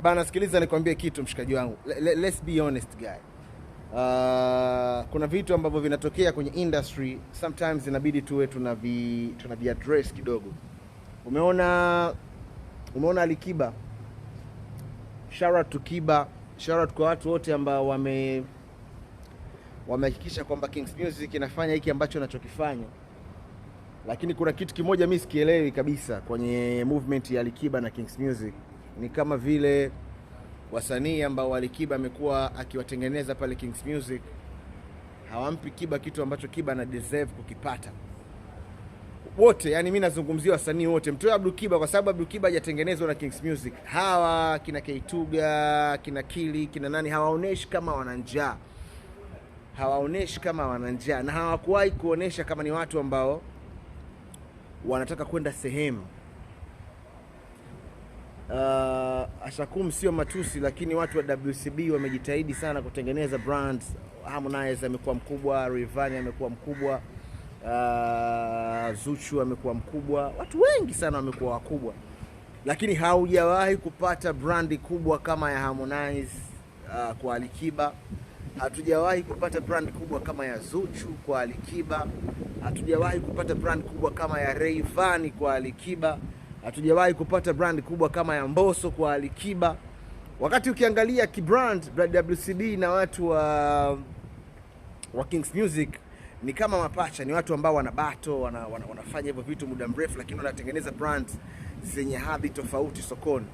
Bana, sikiliza nikwambie kitu mshikaji wangu. Let's be honest, guy. Kuna vitu ambavyo vinatokea kwenye industry, sometimes inabidi tuwe tunavi address kidogo. Umeona Alikiba, shout out to Kiba, shout out kwa watu wote ambao wamehakikisha kwamba Kings Music inafanya hiki ambacho anachokifanya, lakini kuna kitu kimoja mi sikielewi kabisa kwenye movement ya Alikiba na Kings Music. Ni kama vile wasanii ambao Alikiba amekuwa akiwatengeneza pale Kings Music hawampi Kiba kitu ambacho Kiba ana deserve kukipata. Wote, yani mi nazungumzia wasanii wote, mtoe Abdul Kiba kwa sababu Abdul Kiba hajatengenezwa na Kings Music. Hawa kina Keituga, kina Kili, kina nani hawaoneshi kama wana njaa, hawaoneshi kama wana njaa na hawakuwahi kuonesha kama ni watu ambao wanataka kwenda sehemu. Ashakum sio matusi, lakini watu wa WCB wamejitahidi sana kutengeneza brands. Harmonize amekuwa mkubwa, Rayvanny amekuwa mkubwa, Zuchu amekuwa mkubwa, watu wengi sana wamekuwa wakubwa, lakini haujawahi kupata brandi kubwa kama ya Harmonize kwa Alikiba. Hatujawahi kupata brand kubwa kama ya Zuchu kwa Alikiba. Hatujawahi kupata brand kubwa kama ya Rayvanny kwa Alikiba. Hatujawahi kupata brand kubwa kama ya Mbosso kwa Alikiba. Wakati ukiangalia kibrand WCB na watu wa Kings Music ni kama mapacha, ni watu ambao wana battle, wanafanya hivyo vitu muda mrefu, lakini wanatengeneza brand zenye hadhi tofauti sokoni.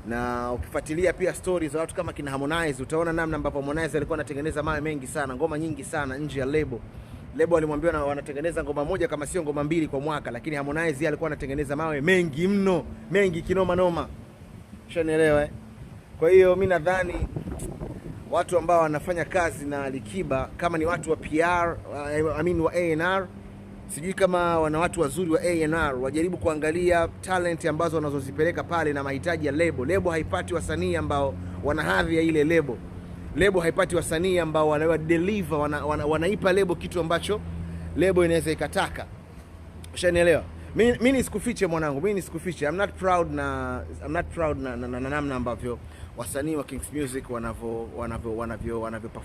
Na ukifuatilia pia stories za watu kama kina Harmonize, utaona namna ambapo Harmonize alikuwa anatengeneza mawe mengi sana, ngoma nyingi sana nje ya lebo. Lebo alimwambia wanatengeneza ngoma moja kama sio ngoma mbili kwa mwaka, lakini Harmonize yeye alikuwa anatengeneza mawe mengi mno, mengi kinoma noma. Ushanielewa, eh? Kwa hiyo mi nadhani watu ambao wanafanya kazi na Alikiba kama ni watu wa PR, I mean wa A&R, sijui kama wana watu wazuri wa A&R, wajaribu kuangalia talent ambazo wanazozipeleka pale na mahitaji ya lebo. Lebo haipati wasanii ambao wana hadhi ya ile lebo. Lebo haipati wasanii ambao wana deliver, wanaipa lebo kitu ambacho lebo inaweza ikataka. Ushanielewa? Mi nisikufiche mwanangu, mi nisikufiche. I'm not proud na namna ambavyo wasanii wa Kings Music wanavyo perform.